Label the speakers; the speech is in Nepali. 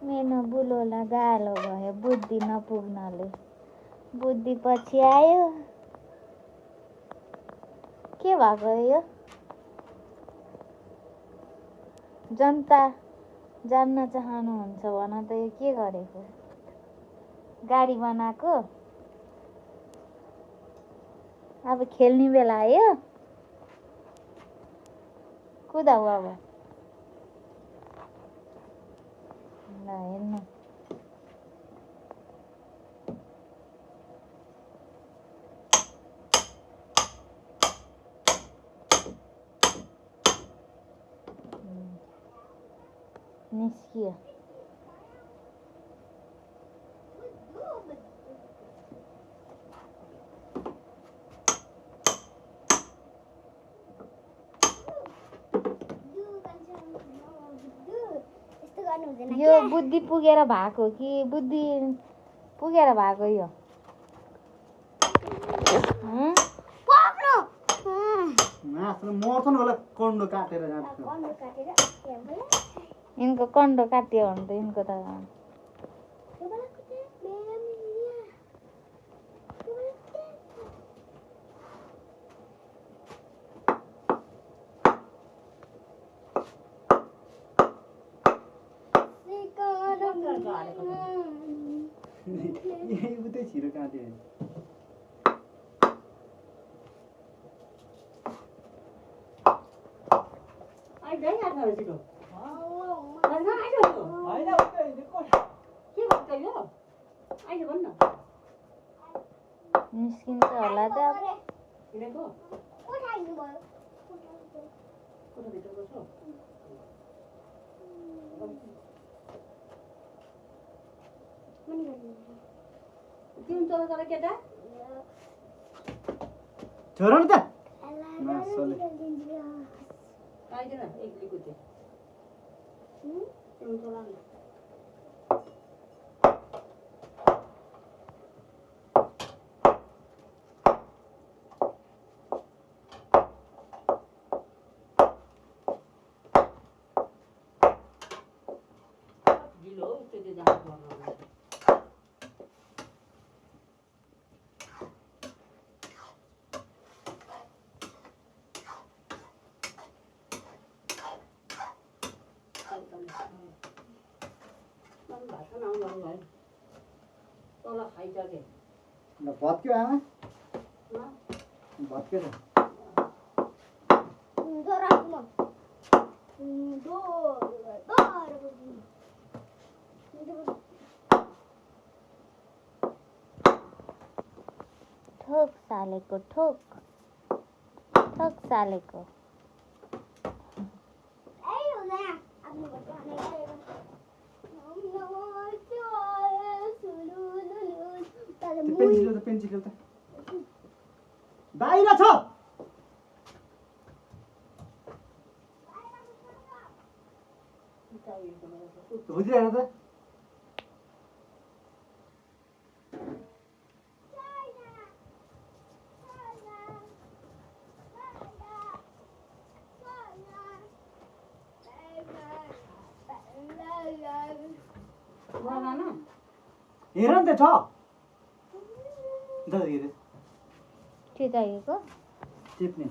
Speaker 1: मेनो बुलोला गालो भयो बुद्धि नपुग्नाले। बुद्धि पछि आयो। के भएको यो? जनता जान्न चाहनुहुन्छ भन त यो के गरेको? गाडी बनाएको? अब खेल्ने बेला आयो। कुदाऊ अब। ल हेर्नु। निस्कियो। यो बुद्धि पुगेर भएको कि बुद्धि पुगेर भएको यो? यिनको कन्डो काट्यो भने त यिनको त
Speaker 2: यही उतै छिरो काट्यो।
Speaker 1: निस्किन्छ होला त।
Speaker 2: छोरा नि त भत्क्यो आमा भत्क्यो त
Speaker 1: ठोक सालेको ठोक ठोक सालेको।
Speaker 2: पेन्सिल त बाहिर छ। बुझिरहेन त हेर नि त छ
Speaker 1: के चाहिएको?
Speaker 2: टिप्ने